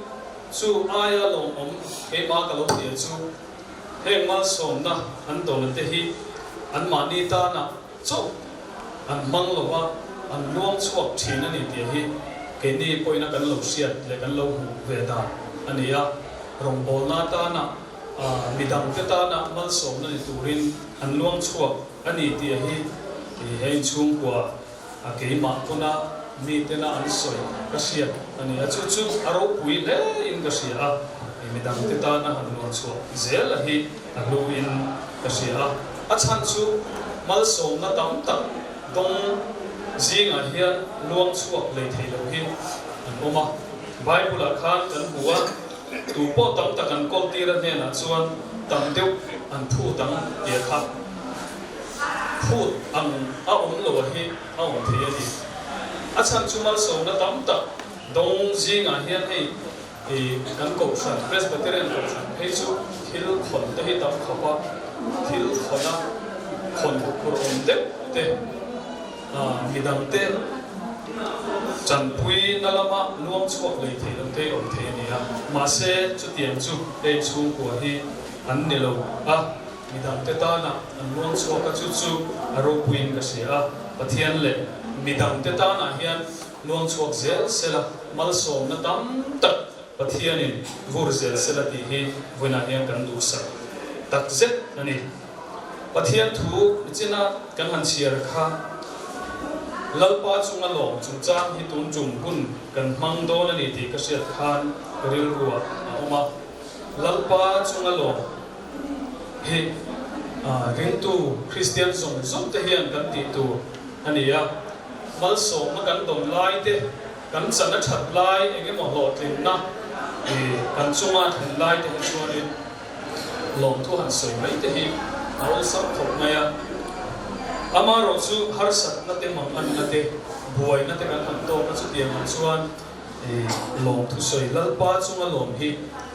chu aia lawmawm keimah ka lo tia chu heng malsawmna an dawn te hi anmahni tana chauh an hmang lo va, an luang chhuak thin a ni tih hi keini pawhina kan lo hriat leh kan lo hmuh ve dan a ni a. Rawngbawlna atana midangte tana malsawmna ni turin an luang chhuak a ni tih hi he inchhungkua keimah pawna mitena an sawi ka hriat a ni a. Chu chu a ropui hle in ka hria a, midangte tana han luang chhuah zel a hi a hluin ka hria a. A chhan chu malsawmna tam tak dawng zingah hian luang chhuak lei thei lo hi an awm a. Bible-ah khan kan hmu a, tu pawh tam tak an kawl tir a hnenah chuan tam deuh an phut ang tia kha phut ang a awm lo a hi a awm thei a ni. A chhan chu malsawmna tam tak dawng zingah hian hei I kan kohhran, Presbyterian kohhran phei chu thil khawn te hi tam khawp a, thil khawna khawn huphurh awm deuh te, midang te tanpui na lama luang chhuak lei thei lo te awm thei a ni a. Mahse, chutiang chu hei chhungkua hi an ni lo a, midang te tana an luang chhuak a, chu chu a ropuiin ka hria a, Pathian leh midang te tanah hian Luang chhuak zel sela, malsawmna tam tak Pathianin vur zel sela tih hi vawiinah hian kan duhsak tak zet a ni. Pathian thu nichina kan han chhiar kha Lalpa chunga lawm chungchang hi tun tum hun kan hmang dawn a ni tih ka hriat khan ka rilruah a awm a. Lalpa chunga lawm. hi ringtu Kristian zawng zawng te hian kan tih tur a ni a. Malsawmna kan dawn lai te, kan chan a that lai eng emaw hlawhtlinna kan chunga thlen lai te hi chuanin lawmthu han sawi mai te hi a awlsam khawp mai a. Amaherawhchu harsatna te, manganna te, buaina te kan han tawk a chutiangah chuan lawmthu sawi Lalpa chunga lawm hi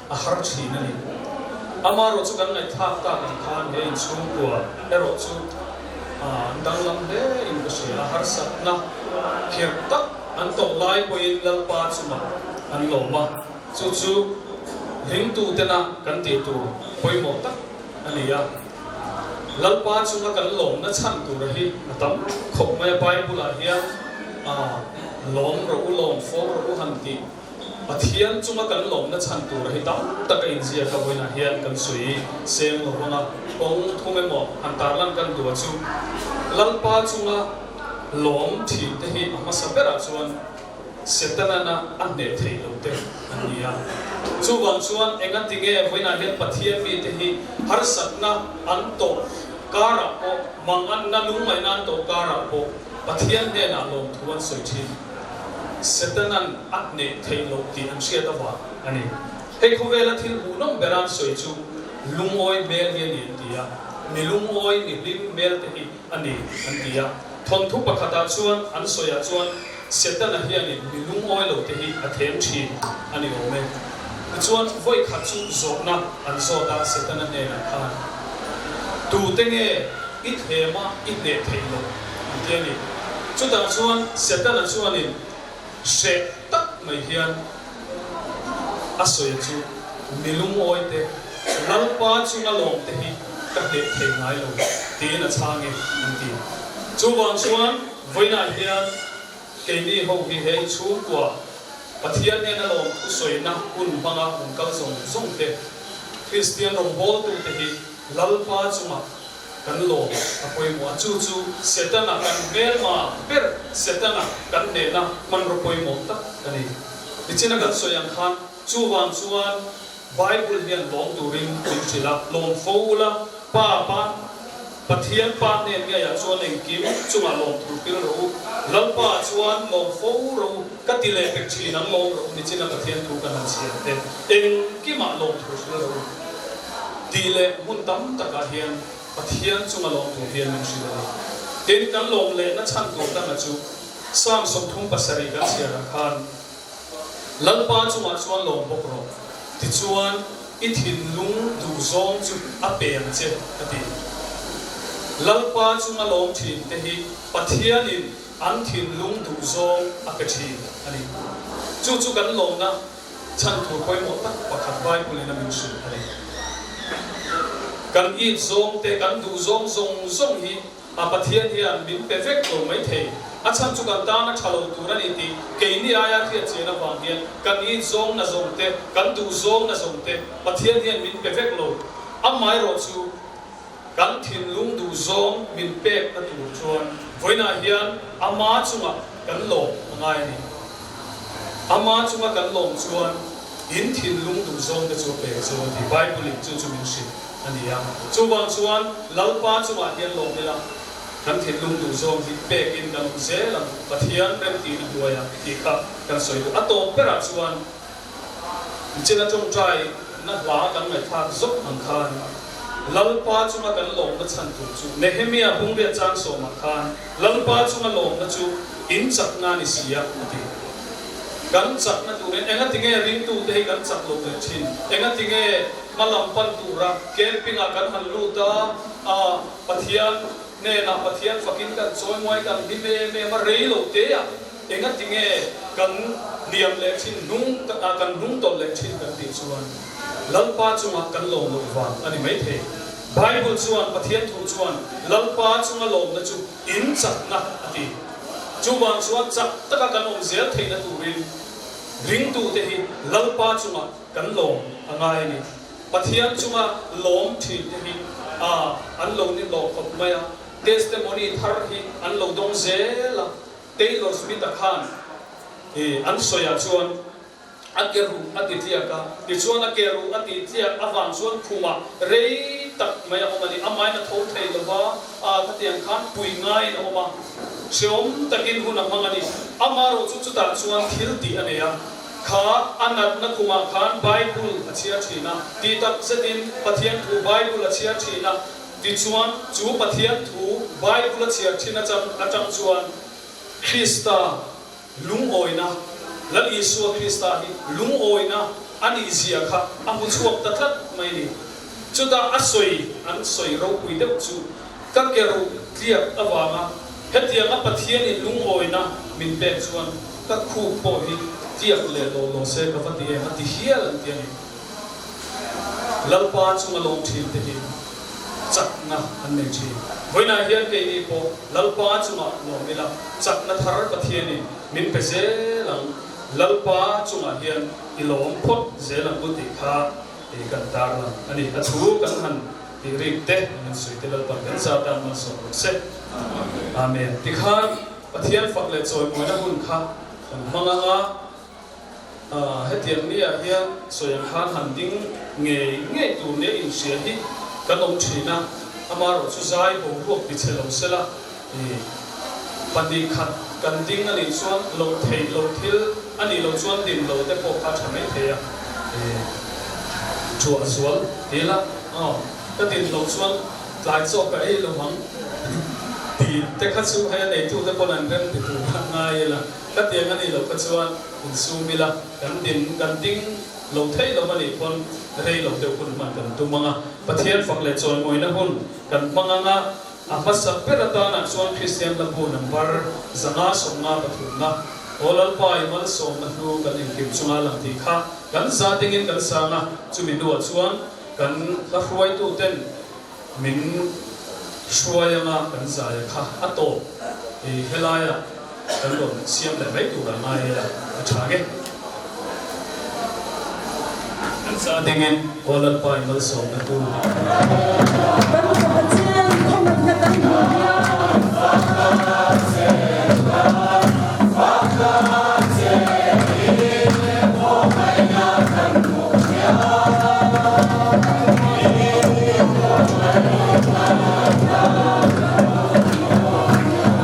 a har thin a ni. Amaherawhchu kan ngaihthlak tak ang khan he inchhungkua erawh chu an danglam hle in ka hria a, harsatna khirh tak an tawh lai pawhin Lalpa chungah an lawm a, chu chu ringtutena kan tih tur pawimawh tak a ni a. Lalpa chunga kan lawmna chhan tura hi a tam khawp mai a, Bible-ah hian lawm rawh u, lawm fo rawh u han tih Pathian chunga kan lawmna chhan tura hi tam tak a inziak a, vawiinah hian kan sawi seng lo vang a, kawng thum emaw han tarlan kan duh a chu Lalpa chunga lawm thin te hi a hmasa berah chuan Setanana a hneh theih lo te an ni a. Chuvang chuan engatinge vawiinah hian Pathian mite hi harsatna an tawh karah pawh, manganna lungngaihna an tawh karah pawh Pathian hnenah lawmthu an sawi thin. Setanan a hneh theih loh tih an hriat avang a ni. Hei khawvela thil hmuhnawm bera an sawi chu lungawi hmel hi a ni an ti a, mi lungawi mi hlim hmel te hi a ni an ti a. Thawnthu pakhatah chuan an sawiah chuan Setana hianin mi lungawi lo te hi a them thin a ni awm e. Tichuan vawi khat chu zawhna an zawt a Setana hnenah khan, Tute nge i them a i hneh theih loh? an ti a ni. Chutah chuan Setana chuanin hreh tak mai hian a sawi chu, Mi lungawi te, Lalpa chunga lawm te hi ka hneh thei ngai lo, tiin a chhang e, an ti. Chuvang chuan vawiinah hian keini ho hi he chhungkua Pathian nena lawm thusawina hun hmanga hun kal zawng zawng te, Kristian rawngbawltute hi Lalpa chunga kan lawm a pawimawh a, chu chu Setana kan hmelma ber Setana kan hnehna hmanraw pawimawh tak a ni. Nichina kan sawi ang khan chuvang chuan Bible hian lawm turin min hrilh a, lawm fo ula, Pa pa Pathian pa hnen ngeiah chuan engkim chungah lawm tur pil rawh u, Lalpa chuan lawm fo rawh u, ka ti leh pek thin ang lawm rawh u, nichina Pathian thu kan han chhiar te, engkimah lawm tur hril rawh u tih leh hmun tam takah hian Pathian chunga lawm tur hian min hrilh a ni. Tin, kan lawm lehna chhan tur danga chu Psalm 37 kan chhiarah khan, Lalpa chungah chuan lawm bawk rawh, tichuan i thinlung duhzawng chu a pe ang che, a ti. Lalpa chunga lawm thin te hi Pathianin an thinlung duhzawng a pe thin a ni. Chu chu kan lawmna chhan tur pawimawh tak pakhat Bible-in a min hrilh a ni. Kan it zawng te, kan duhzawng zawng zawng hi A Pathian hian min pe vek lo mai thei. A chhan chu kan tan a tha lo tur a ni tih keini aia hriat chian avang hian kan inzawng na zawng te, kan duhzawng na zawng te Pathian hian min pe vek lo. Amaherawh chu kan thinlung duhzawng min pek na tur chuan vawiinah hian Ama chungah kan lawm a ngai a ni. Ama chunga kan lawm chuan in thinlung duhzawng te chu a pek chu a ti. Bible in chu chu min hrilh. A ni a. Chuvang chuan Lalpa chungah hian lawm ila, kan thinlung duh zawng hi pekin kan awm zel ang, Pathian remtihna hnuaiah tih kha kan sawi duh. A tawp berah chuan Nichina tawngtai na hla kan ngaihthlak zawk ang khan Lalpa chunga kan lawmna chhan tur chu Nehemia bungriat chang sawmah khan Lalpa chunga lawmna chu in chakna a ni si a, a ti. Kan chakna turin engatinge ringtute hi kan chak lo leh thin? Engatinge Hma lam pan tura camping-ah kan han lut a, a Pathian hnenah Pathian fakin kan chawi muai kan hlim em em a, rei lo te ah engatinge kan hniam leh thin hnung kan hnung tawlh leh thin kan tih chuan Lalpa chungah kan lawm loh vang a ni maithei. Bible chuan Pathian thu chuan Lalpa chunga lawmna chu in chakna a ti. Chuvang chuan chak taka kan awm zel theihna turin ringtute hi Lalpa chungah Kan lawm a ngai a ni. Pathian chunga lawm thin te hi a an lo ni hlawh khawp mai a, testimony thar hi an lo dawng zel a. Taylor Smith-a khan i an sawiah chuan a ke ruh a ti tliak a, tichuan a ke ruh a tih tliak avang chuan khumah rei. tak mai a awm a ni. Amahin a tho thei lo va, a khatiang khan pui ngaiin a awm a, hrehawm takin hun a hmang a ni. Amaherawh chu chutah chuan thil tih a nei a, kha a natna khumah khan Bible a chhiar thin a, tih tak zetin Pathian thu Bible a chhiar thin a, tichuan chu Pathian thu Bible a chhiar thin atang chuan Krista Lungawina, Lal Isua Krista hi lungawina a nih zia kha a hmu chhuak ta tlat mai ni. Chutah a sawi an sawi ropui deuh chu ka ke ruh tliak avanga hetianga Pathianin lungawina min pek chuan ka khup pawh hi tliak leh lo lo se ka va ti em a ti hial an ti a ni. Lalpa chunga lawm thin te hi chakna an nei thin. Vawiinah hian keini pawh Lalpa chungah lawm ila, chakna thar Pathianin min pe zel ang. Lalpa chungah hian i lawm phawt zel ang u tih kha kan tarlang a ni. A thu kan han tih rik te, an han sawi te Lalpa'n kan zat a malsawm rawh se. Amen. Tikhan Pathian fak leh chawimawina hun kha kan hmang ang a. Hetiang ni ah hian sawi ang khan han ding ngei ngei tur nia inhria hi kan awm thin a, amaherawh chu zai boruak ti che lo sela i pahnih khat kan ding a nih chuan loh theih loh thil a nih loh chuan din lo te pawh kha a tha mai thei a, i thuah zual ti ila aw ka din loh chuan tlai chaw ka ei lo ang tih te kha chu hei a neitu te pawn an rem ti tur kha ngai ila. Ka tiang a nih loh kha chuan insum ila, kan din kan ding lo theih lo a nih pawn rei lo deuh hun hman kan tum ang a, Pathian fak leh chawimawina hun kan hmang ang a, a hmasa ber atanah chuan Kristian lambu number 153 na Aw Lalpa i malsawmna hnu kan inkim chunga lang tih kha kan za dingin kan sang a, chumi hnuah chuan kan hla hruaituten Min hruai anga kan zai kha a tawp i helaia kan rawn siam leh mai tur a ngai ila a tha nge. Kan za dingin Aw Lalpa i malsawmna tu. Kan fapa chen khawngaihna kan hmuh hian.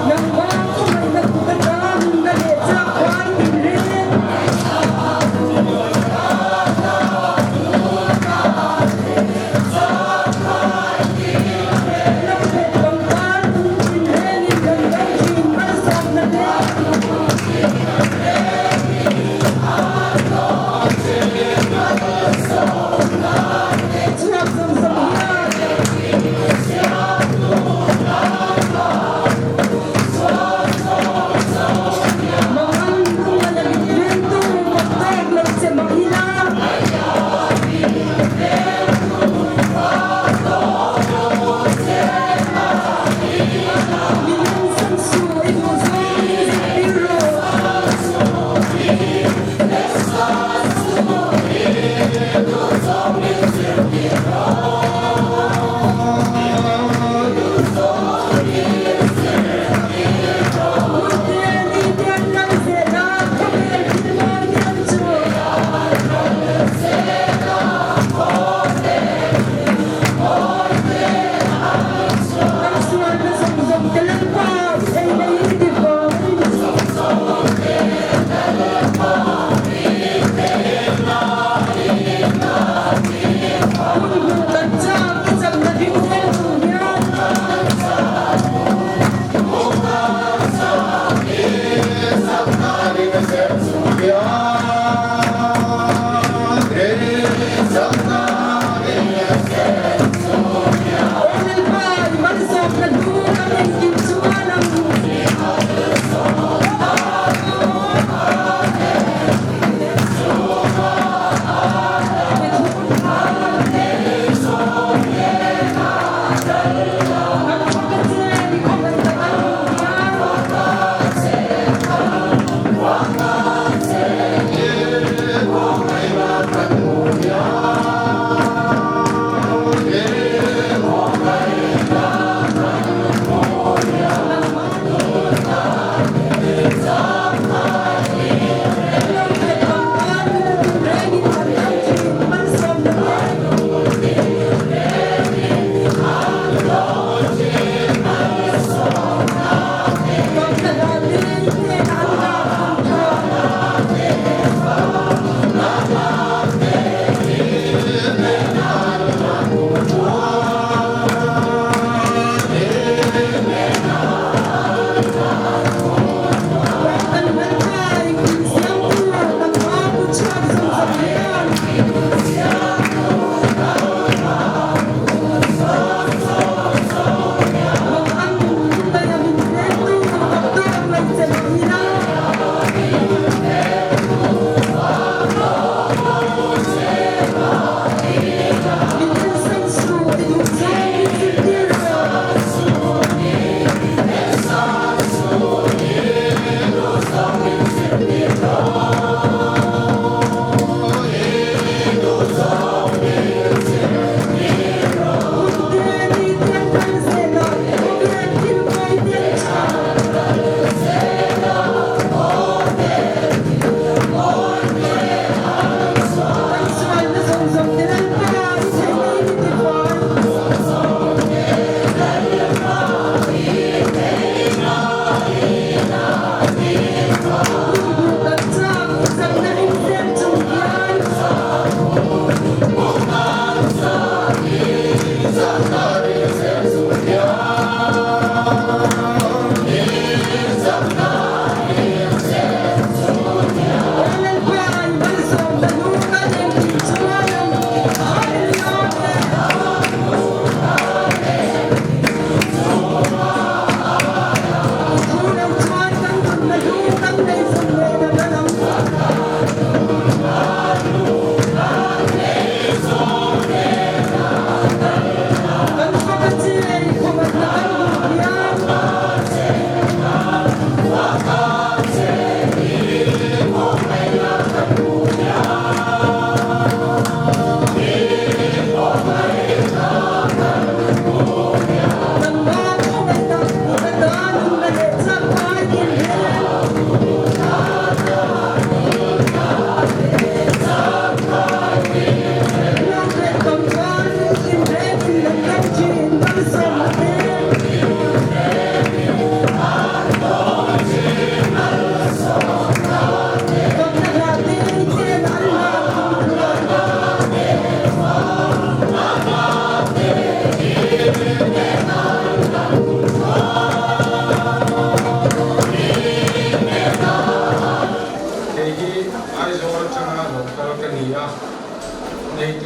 Nangmah khawngaihna kut atan na leh chak khuai tin reng. Lamkhet pangpar tung tin rengin kan dam thin malsawmna te. Chhuak zawng zawng hian. Mangan kunga na ringtu mak tawk lo che mah ila. Min ensan suh i duh zawng min zirtir rawh.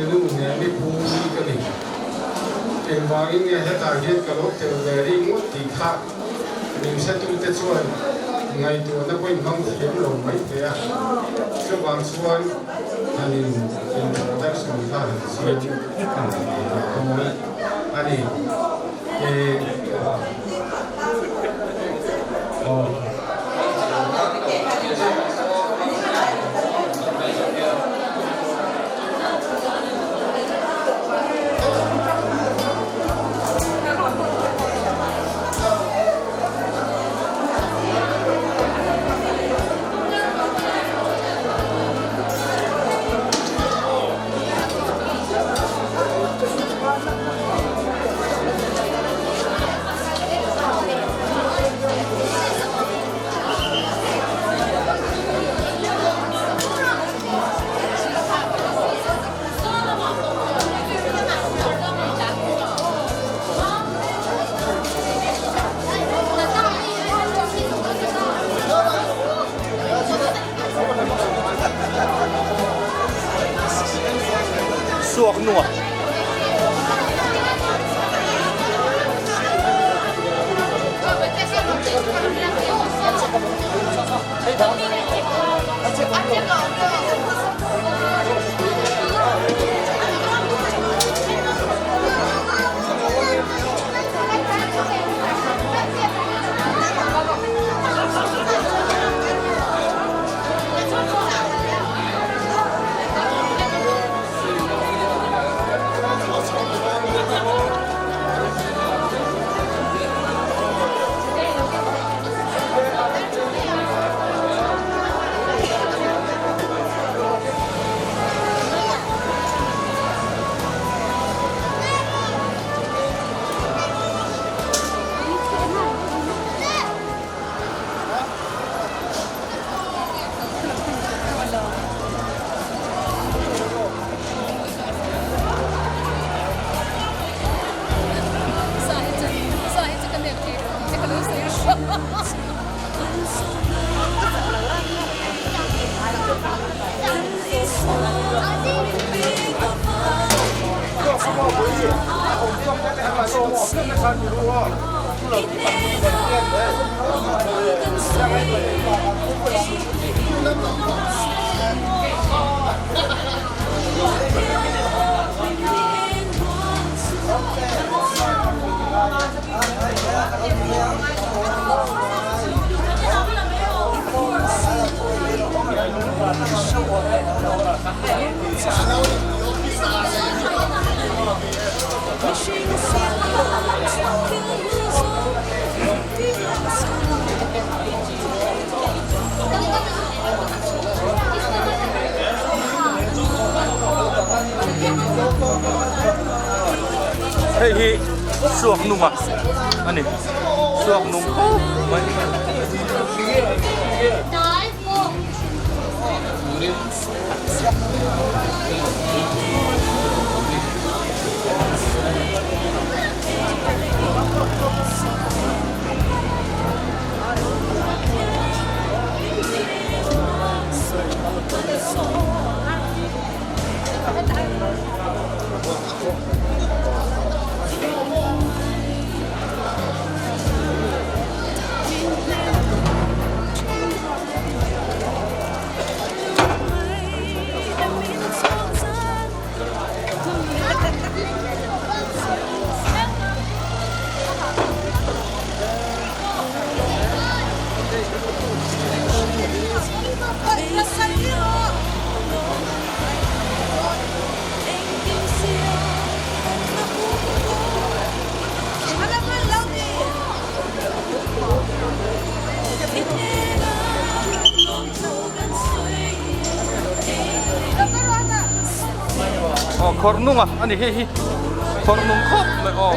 te nu Nemi pu ni ka ni. Engvangin nge hetah hian ka lo tel ve rih ngawt tih kha min hretute chuan ngaihtuahna pawhin hmang thiam lo mai teh a. Chuvang chuan han in introduction kha han siam han ti ve leh dawn a ni. Suak nung a. Hei hi suak nung a ani suak nung khawp mai. Aw khawr nung a ani hei hi khawr nung khawp mai aw.